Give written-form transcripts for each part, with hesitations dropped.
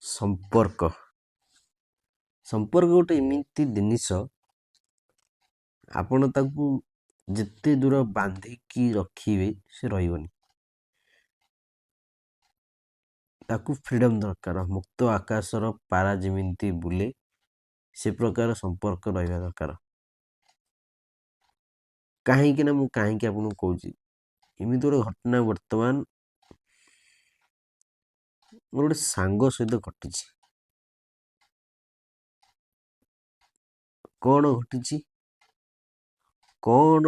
ସମ୍ପର୍କ ସମ୍ପର୍କ ଗୋଟେ ଏମିତି ଜିନିଷ, ଆପଣ ତାକୁ ଯେତେ ଦୂର ବାନ୍ଧିକି ରଖିବେ ସେ ରହିବନି। ତାକୁ ଫ୍ରିଡ଼ମ୍ ଦରକାର। ମୁକ୍ତ ଆକାଶର ପାରା ଯେମିତି ବୁଲେ, ସେ ପ୍ରକାର ସମ୍ପର୍କ ରହିବା ଦରକାର। କାହିଁକି ନା ମୁଁ କାହିଁକି ଆପଣଙ୍କୁ କହୁଛି, ଏମିତି ଗୋଟେ ଘଟଣା ବର୍ତ୍ତମାନ ମୋର ଗୋଟେ ସାଙ୍ଗ ସହିତ ଘଟିଛି। କ'ଣ ଘଟିଛି, କ'ଣ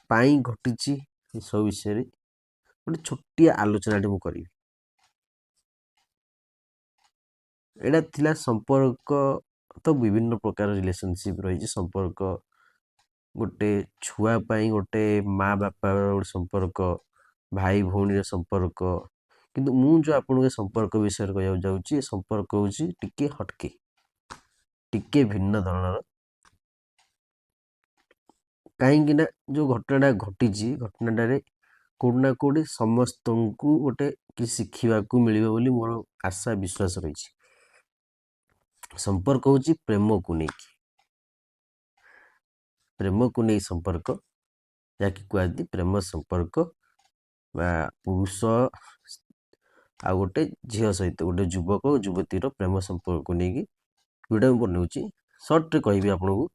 ପାଇଁ ଘଟିଛି, ଏସବୁ ବିଷୟରେ ଗୋଟେ ଛୋଟିଆ ଆଲୋଚନାଟି ମୁଁ କରିବି। ଏଇଟା ଥିଲା ସମ୍ପର୍କ। ତ ବିଭିନ୍ନ ପ୍ରକାର ରିଲେସନସିପ୍ ରହିଛି। ସମ୍ପର୍କ ଗୋଟେ ଛୁଆ ପାଇଁ ଗୋଟେ ମା ବାପାର ଗୋଟେ ସମ୍ପର୍କ, ଭାଇ ଭଉଣୀର ସମ୍ପର୍କ। କିନ୍ତୁ ମୁଁ ଯେଉଁ ଆପଣଙ୍କୁ ଏ ସମ୍ପର୍କ ବିଷୟରେ କହିବାକୁ ଯାଉଛି, ଏ ସମ୍ପର୍କ ହେଉଛି ଟିକେ ହଟକେ, ଟିକେ ଭିନ୍ନ ଧରଣର। କାହିଁକି ନା ଯେଉଁ ଘଟଣାଟା ଘଟିଛି, ଘଟଣାଟାରେ କେଉଁଠି ନା କେଉଁଠି ସମସ୍ତଙ୍କୁ ଗୋଟେ କିଛି ଶିଖିବାକୁ ମିଳିବ ବୋଲି ମୋର ଆଶା ବିଶ୍ୱାସ ରହିଛି। ସମ୍ପର୍କ ହେଉଛି ପ୍ରେମକୁ ନେଇକି, ପ୍ରେମକୁ ନେଇ ସମ୍ପର୍କ, ଯାହାକି କୁହାଯାଏ ପ୍ରେମ ସମ୍ପର୍କ, ବା ପୁରୁଷ ଆଉ ଗୋଟେ ଝିଅ ସହିତ ଗୋଟେ ଯୁବକ ଯୁବତୀର ପ୍ରେମ ସମ୍ପର୍କକୁ ନେଇକି ଭିଡ଼ିଓ ମୁଁ ବନାଉଛି। ସର୍ଟରେ କହିବି ଆପଣଙ୍କୁ,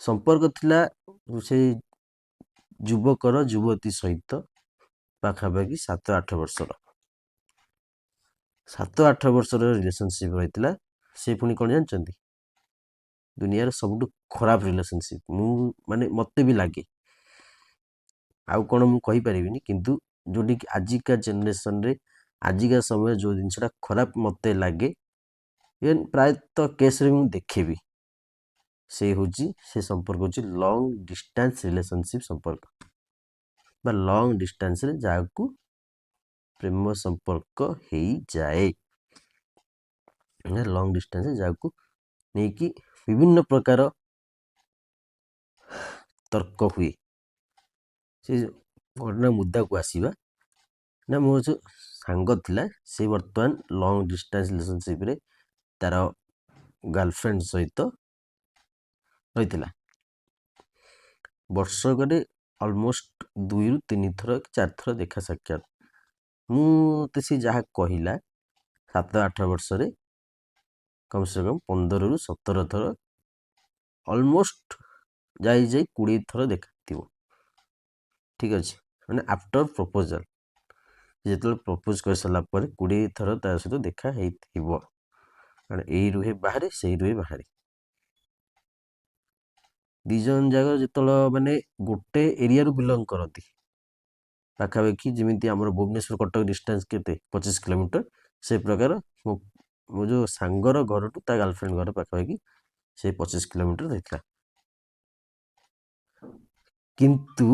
ସମ୍ପର୍କ ଥିଲା ସେ ଯୁବକର ଯୁବତୀ ସହିତ ପାଖାପାଖି 7-8 ବର୍ଷର, 7-8 ବର୍ଷର ରିଲେସନସିପ୍ ରହିଥିଲା। ସେ ପୁଣି କ'ଣ ଜାଣିଛନ୍ତି, ଦୁନିଆର ସବୁଠୁ ଖରାପ ରିଲେସନସିପ୍। ମୁଁ ମାନେ ମୋତେ ବି ଲାଗେ, ଆଉ କ'ଣ ମୁଁ କହିପାରିବିନି, କିନ୍ତୁ ଯେଉଁଠିକି ଆଜିକା ଜେନେରେସନରେ, ଆଜିକା ସମୟରେ ଯେଉଁ ଜିନିଷଟା ଖରାପ ମୋତେ ଲାଗେ, ଇଭେନ୍ ପ୍ରାୟତଃ କେସ୍ରେ ମୁଁ ଦେଖେବି, ସେ ହେଉଛି, ସେ ସମ୍ପର୍କ ହେଉଛି ଲଙ୍ଗ୍ ଡିଷ୍ଟାନ୍ସ ରିଲେସନସିପ୍ ସମ୍ପର୍କ, ବା ଲଙ୍ଗ୍ ଡିଷ୍ଟାନ୍ସରେ ଯାହାକୁ ପ୍ରେମ ସମ୍ପର୍କ ହେଇଯାଏ, ଲଙ୍ଗ୍ ଡିଷ୍ଟାନ୍ସରେ ଯାହାକୁ ନେଇକି ବିଭିନ୍ନ ପ୍ରକାର ତର୍କ ହୁଏ। ସେ ଘଟଣା ମୁଦ୍ଦାକୁ ଆସିବା ନା, ମୋର ଯେଉଁ ସାଙ୍ଗ ଥିଲା, ସେ ବର୍ତ୍ତମାନ ଲଙ୍ଗ୍ ଡିଷ୍ଟାନ୍ସ ରିଲେସନସିପ୍ରେ ତାର ଗାର୍ଲଫ୍ରେଣ୍ଡ ସହିତ ରହିଥିଲା। ବର୍ଷକରେ ଅଲମୋଷ୍ଟ 2ରୁ 3 ଥର କି 4 ଥର ଦେଖା ସାକ୍ଷାତ। ମୁଁ ତ ସେ ଯାହା କହିଲା, 7-8 ବର୍ଷରେ କମ୍ ସେ କମ୍ 15ରୁ 17 ଥର, ଅଲମୋଷ୍ଟ ଯାଇ ଯାଇ 20 ଥର ଦେଖାଥିବ। ଠିକ୍ ଅଛି, ମାନେ ଆଫ୍ଟର ପ୍ରପୋଜାଲ୍, ଯେତେବେଳେ ପ୍ରପୋଜ୍ କରିସାରିଲା ପରେ 20 ଥର ତା ସହିତ ଦେଖା ହେଇଥିବ। କାରଣ ଏଇ ରୁହେ ବାହାରେ, ସେଇ ରୁହେ ବାହାରେ। ଦୁଇ ଜଣ ଯାକ ଯେତେବେଳେ ମାନେ ଗୋଟେ ଏରିଆରୁ ବିଲଙ୍ଗ କରନ୍ତି, ପାଖାପାଖି ଯେମିତି ଆମର ଭୁବନେଶ୍ୱର କଟକ ଡିଷ୍ଟାନ୍ସ କେତେ, 25 କିଲୋମିଟର, ସେ ପ୍ରକାର ମୋ ଯେଉଁ ସାଙ୍ଗର ଘରଠୁ ତା ଗାର୍ଲଫ୍ରେଣ୍ଡ ଘର ପାଖାପାଖି ସେ 25 କିଲୋମିଟର ରହିଥିଲା। କିନ୍ତୁ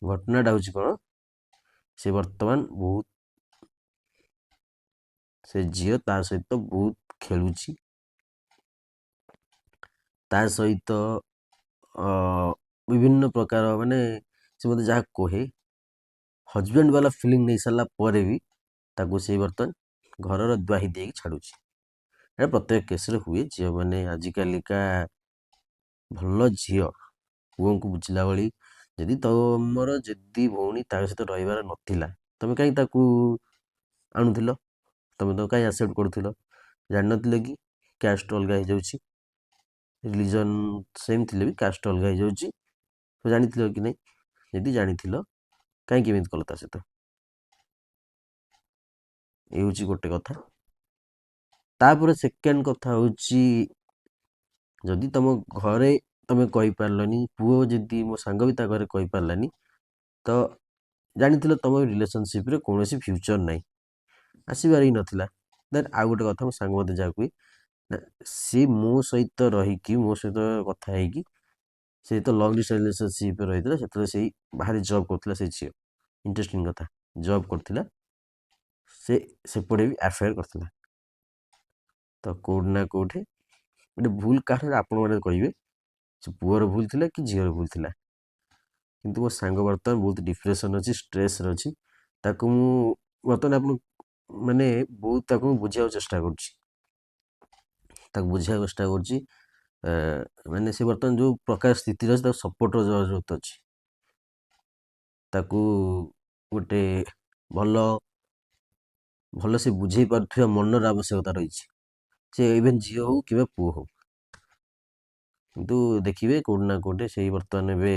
ଘଟଣାଟା ହେଉଛି କ'ଣ, ସେ ବର୍ତ୍ତମାନ ବହୁତ, ସେ ଝିଅ ତା ସହିତ ବହୁତ ଖେଳୁଛି, ତା ସହିତ ବିଭିନ୍ନ ପ୍ରକାର, ମାନେ ସେ ମୋତେ ଯାହା କୁହେ, ହଜବେଣ୍ଡ ବାଲା ଫିଲିଂ ନେଇ ସାରିଲା ପରେ ବି ତାକୁ ସେ ବର୍ତ୍ତମାନ ଘରର ଦ୍ୱାହି ଦେଇକି ଛାଡ଼ୁଛି। ଏଇଟା ପ୍ରତ୍ୟେକ କେସ୍ରେ ହୁଏ। ଝିଅମାନେ ଆଜିକାଲିକା ଭଲ ଝିଅ ପୁଅଙ୍କୁ ବୁଝିଲା ଭଳି, ଯଦି ତମର ଯଦି ଭଉଣୀ ତା ସହିତ ରହିବାର ନଥିଲା, ତମେ କାହିଁ ତାକୁ ଆଣୁଥିଲ? ତମେ ତ କାହିଁ ଆକ୍ସେପ୍ଟ କରୁଥିଲ? ଜାଣିନଥିଲ କି କ୍ୟାଷ୍ଟ ଅଲଗା ହେଇଯାଉଛି? ରିଲିଜନ୍ ସେମ୍ ଥିଲେ ବି କାଷ୍ଟ ଅଲଗା ହେଇଯାଉଛି, ଜାଣିଥିଲ କି ନାହିଁ? ଯଦି ଜାଣିଥିଲ, କାହିଁକି ଏମିତି କଲ ତା ସହିତ? ଏ ହେଉଛି ଗୋଟେ କଥା। ତାପରେ ସେକେଣ୍ଡ କଥା ହେଉଛି, ଯଦି ତମ ଘରେ ତମେ କହିପାରିଲନି, ପୁଅ ଯଦି ମୋ ସାଙ୍ଗ ବି ତା ଘରେ କହିପାରିଲାନି, ତ ଜାଣିଥିଲ ତମ ରିଲେସନସିପ୍ରେ କୌଣସି ଫ୍ୟୁଚର୍ ନାହିଁ, ଆସିବାର ହିଁ ନଥିଲା। ଦେନ୍ ଆଉ ଗୋଟେ କଥା ମୋ ସାଙ୍ଗ ମୋତେ ଯାହା କୁହେ ନା, ସେ ମୋ ସହିତ ରହିକି, ମୋ ସହିତ କଥା ହେଇକି, ସେ ତ ଲଙ୍ଗ୍ ଡିଷ୍ଟାନ୍ସ ରିଲେସନସିପ୍ରେ ରହିଥିଲା। ସେତେବେଳେ ସେଇ ବାହାରେ ଜବ୍ କରୁଥିଲା ସେ ଝିଅ। ଇଣ୍ଟରେଷ୍ଟିଂ କଥା, ଜବ୍ କରୁଥିଲା ସେ, ସେପଟେ ବି ଆଫେୟାର କରିଥିଲା। ତ କେଉଁଠି ନା କେଉଁଠି ଗୋଟେ ଭୁଲ କାହାର, ଆପଣମାନେ କହିବେ, ସେ ପୁଅର ଭୁଲ ଥିଲା କି ଝିଅର ଭୁଲ ଥିଲା? କିନ୍ତୁ ମୋ ସାଙ୍ଗ ବର୍ତ୍ତମାନ ବହୁତ ଡିପ୍ରେସନ୍ ଅଛି, ଷ୍ଟ୍ରେସ୍ରେ ଅଛି। ତାକୁ ମୁଁ ବର୍ତ୍ତମାନ ଆପଣ ମାନେ ବହୁତ ତାକୁ ମୁଁ ବୁଝେଇବାକୁ ଚେଷ୍ଟା କରୁଛି, ତାକୁ ବୁଝେଇବାକୁ ଚେଷ୍ଟା କରୁଛି। ମାନେ ସେ ବର୍ତ୍ତମାନ ଯେଉଁ ପ୍ରକାର ସ୍ଥିତିରେ ଅଛି, ତାକୁ ସପୋର୍ଟର ଜରୁରତ ଅଛି। ତାକୁ ଗୋଟେ ଭଲ ଭଲସେ ବୁଝେଇ ପାରୁଥିବା ମନର ଆବଶ୍ୟକତା ରହିଛି, ସେ ଇଭେନ୍ ଝିଅ ହଉ କିମ୍ବା ପୁଅ ହଉ। କିନ୍ତୁ ଦେଖିବେ, କେଉଁଠି ନା କେଉଁଠି ସେଇ ବର୍ତ୍ତମାନ ଏବେ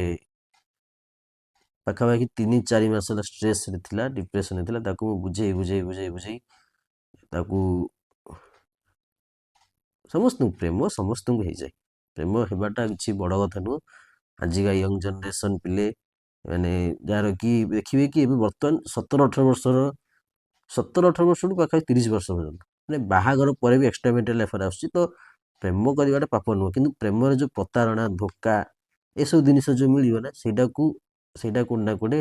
ପାଖାପାଖି 3-4 ମାସ ହେଲା ଷ୍ଟ୍ରେସ୍ରେ ଥିଲା, ଡିପ୍ରେସନ୍ରେ ଥିଲା। ତାକୁ ମୁଁ ବୁଝେଇ ବୁଝେଇ ବୁଝେଇ ବୁଝେଇ ତାକୁ, ସମସ୍ତଙ୍କୁ ପ୍ରେମ ସମସ୍ତଙ୍କୁ ହେଇଯାଏ। ପ୍ରେମ ହେବାଟା କିଛି ବଡ଼ କଥା ନୁହଁ। ଆଜିକା ୟଙ୍ଗ ଜେନେରେସନ୍ ପିଲେ ମାନେ ଯାହାର କି ଦେଖିବେ କି ଏବେ ବର୍ତ୍ତମାନ 17-18 ବର୍ଷର, 17-18 ବର୍ଷରୁ ପାଖାପାଖି 30 ବର୍ଷ ପର୍ଯ୍ୟନ୍ତ, ମାନେ ବାହାଘର ପରେ ବି ଏକ୍ସଟ୍ରା ମ୍ୟାରିଟାଲ୍ ଆଫେୟାର୍ ଆସୁଛି। ତ ପ୍ରେମ କରିବାଟା ପାପ ନୁହଁ, କିନ୍ତୁ ପ୍ରେମରେ ଯେଉଁ ପ୍ରତାରଣା, ଧୋକା, ଏସବୁ ଜିନିଷ ଯେଉଁ ମିଳିବ ନା, ସେଇଟା କେଉଁଠି ନା କେଉଁଠି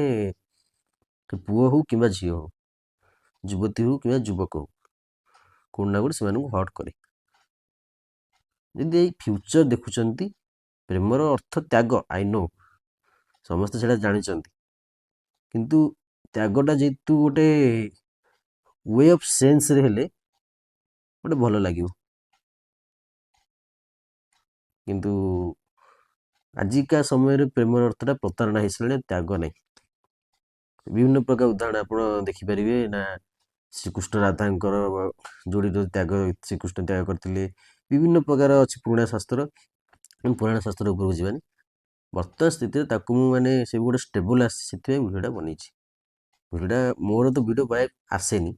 ପୁଅ ହଉ କିମ୍ବା ଝିଅ ହଉ, ଯୁବତୀ ହଉ କିମ୍ବା ଯୁବକ ହଉ, କେଉଁଠି ନା କେଉଁଠି ସେମାନଙ୍କୁ ହର୍ଟ କରେ। ଯଦି ଏଇ ଫ୍ୟୁଚର୍ ଦେଖୁଛନ୍ତି, ପ୍ରେମର ଅର୍ଥ ତ୍ୟାଗ, I no, ସମସ୍ତେ ସେଇଟା ଜାଣିଛନ୍ତି। କିନ୍ତୁ ତ୍ୟାଗଟା ଯେହେତୁ ଗୋଟେ we of ସେନ୍ସରେ ହେଲେ ଗୋଟେ ଭଲ ଲାଗିବ। କିନ୍ତୁ ଆଜିକା ସମୟରେ ପ୍ରେମର ଅର୍ଥଟା ପ୍ରତାରଣା ହେଇସାରିଲାଣି, ତ୍ୟାଗ ନାହିଁ। ବିଭିନ୍ନ ପ୍ରକାର ଉଦାହରଣ ଆପଣ ଦେଖିପାରିବେ ନା, ଶ୍ରୀକୃଷ୍ଣ ରାଧାଙ୍କର ଯୋଡ଼ିର ତ୍ୟାଗ, ଶ୍ରୀକୃଷ୍ଣ ତ୍ୟାଗ କରିଥିଲେ। ବିଭିନ୍ନ ପ୍ରକାର ଅଛି ପୁରୁଣା ଶାସ୍ତ୍ର। ପୁରାଣ ଶାସ୍ତ୍ର ଉପରକୁ ଯିବାନି। ବର୍ତ୍ତମାନ ସ୍ଥିତିରେ ତାକୁ ମୁଁ ମାନେ ସେ ଗୋଟେ ଷ୍ଟେବୁଲ୍ ଆସିଛି, ସେଥିପାଇଁ ଭିଡ଼ିଓଟା ବନେଇଛି। ଭିଡ଼ିଓଟା ମୋର ତ ଭିଡ଼ିଓ ବାଏ ଆସେନି।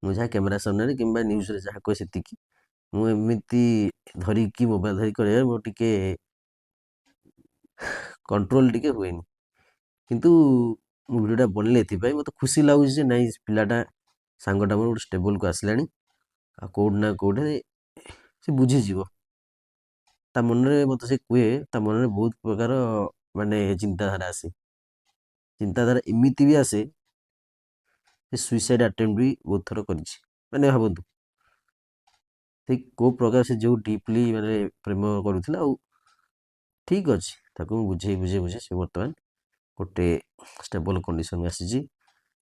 ମୁଁ ଯାହା କ୍ୟାମେରା ସାମ୍ନାରେ କିମ୍ବା ନ୍ୟୁଜ୍ରେ ଯାହା କୁହେ ସେତିକି। ମୁଁ ଏମିତି ଧରିକି, ମୋବାଇଲ ଧରିକି କରିବା ମୋର ଟିକେ କଣ୍ଟ୍ରୋଲ ଟିକେ ହୁଏନି। କିନ୍ତୁ ମୁଁ ଭିଡ଼ିଓଟା ବନେଇଲି ଏଥିପାଇଁ, ମୋତେ ଖୁସି ଲାଗୁଛି ଯେ ନାଇଁ, ପିଲାଟା, ସାଙ୍ଗଟା ମୋର ଗୋଟେ ଷ୍ଟେବୁଲ୍କୁ ଆସିଲାଣି ଆଉ କେଉଁଠି ନା କେଉଁଠି ସେ ବୁଝିଯିବ। ତା ମନରେ, ମୋତେ ସେ କୁହେ, ତା ମନରେ ବହୁତ ପ୍ରକାର ମାନେ ଚିନ୍ତାଧାରା ଆସେ। ଚିନ୍ତାଧାରା ଏମିତି ବି ଆସେ, ସେ ସୁଇସାଇଡ଼୍ ଆଟେମ୍ପ୍ଟ ବି ବହୁତ ଥର କରିଛି। ମାନେ ଭାବନ୍ତୁ ସେ କେଉଁ ପ୍ରକାର, ସେ ଯେଉଁ ଡିପଲି ମାନେ ପ୍ରେମ କରୁଥିଲା। ଆଉ ଠିକ୍ ଅଛି, ତାକୁ ମୁଁ ବୁଝେଇ ବୁଝେଇ ବୁଝେଇ ସେ ବର୍ତ୍ତମାନ ଗୋଟେ ଷ୍ଟେବଲ୍ କଣ୍ଡିସନ୍କୁ ଆସିଛି।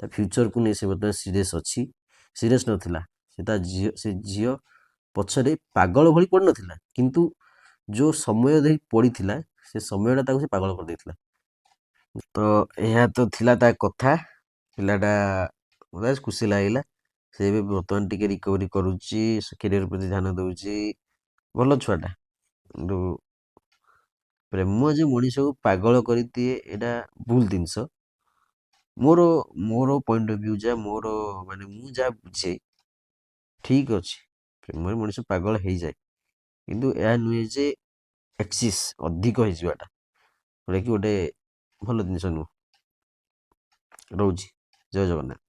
ତା ଫ୍ୟୁଚର୍କୁ ନେଇ ସେ ବର୍ତ୍ତମାନ ସିରିୟସ୍ ଅଛି। ସିରିୟସ୍ ନଥିଲା ସେ, ତା ଝିଅ, ସେ ଝିଅ ପଛରେ ପାଗଳ ଭଳି ପଡ଼ିନଥିଲା, କିନ୍ତୁ ଯେଉଁ ସମୟ ଦେଇ ପଡ଼ିଥିଲା, ସେ ସମୟଟା ତାକୁ ସେ ପାଗଳ କରିଦେଇଥିଲା। ତ ଏହା ତ ଥିଲା ତା କଥା। ପିଲାଟା, ମୋତେ ଖୁସି ଲାଗିଲା। ସେ ଏବେ ବର୍ତ୍ତମାନ ଟିକେ ରିକଭରି କରୁଛି, କ୍ୟାରିୟର ପ୍ରତି ଧ୍ୟାନ ଦେଉଛି। ଭଲ ଛୁଆଟା। କିନ୍ତୁ ପ୍ରେମ ଯେ ମଣିଷକୁ ପାଗଳ କରିଦିଏ, ଏଇଟା ଭୁଲ ଜିନିଷ। ମୋର ପଏଣ୍ଟ ଅଫ୍ ଭ୍ୟୁ ଯାହା, ମୋର ମାନେ ମୁଁ ଯାହା ବୁଝେ, ଠିକ୍ ଅଛି, ପ୍ରେମରେ ମଣିଷ ପାଗଳ ହେଇଯାଏ, କିନ୍ତୁ ଏହା ନୁହେଁ ଯେ ଏକ୍ସିସ୍ ଅଧିକ ହେଇଯିବାଟା ଯେଉଁଟାକି ଗୋଟେ ଭଲ ଜିନିଷ ନୁହଁ। ରହୁଛି, ଜୟ ଜଗନ୍ନାଥ।